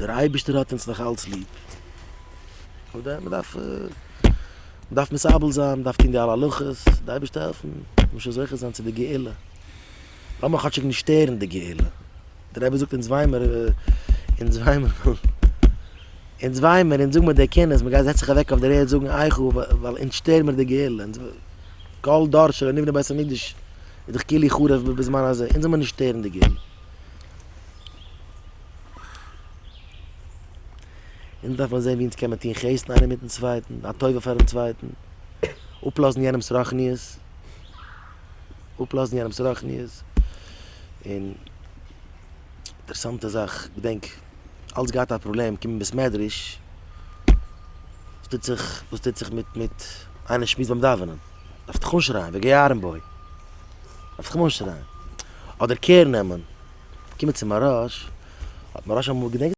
דער אייבערשטער האט אונז נאך אלץ ליב. אוודאי מען דארף, מען דארף מתאבל זיין, מען דארף טון די אלע הלכות, די אייבערשטער העלפן, מען זאל זוכה זיין צו די גאולה. לאמיר כאטשיג נישט שטערן די גאולה. דער רבי זאגט אונז וויינמער, אונז וויינמער, אונז וויינמער, אונז זאגן מיר די קינות, מען גייט זעצט זיך אוועק אויף דער ערד זאגן איכה ווייל אונז שטערן מיר די גאולה. כל דור שלא נבנה בית המקדש איז דאך כאילו חרוב בזמן הזה, אונז זאל מיר נישט שטערן די גאולה. אונז דארף מען זען ווי אונז קען מען טון חסד איינער מיטן צווייטן, א טובה פארן צווייטן, אפלאזן יענעמ'ס רוחניות, אפלאזן יענעמ'ס רוחניות, און אינטערעסאנטע זאך, געדענק, אלץ געהאט א פראבלעם, קומען בית מדרש, וואס טוט זיך, וואס טוט זיך מיט מיט איינער שמועסט ביים דאווענען, דארף דיך אנשרייען, וגערן בו, דארף דיך אנשרייען, אדער care נעמען, קומען צו מוהרא"ש, האט מוהרא"ש אמאל געדענקט.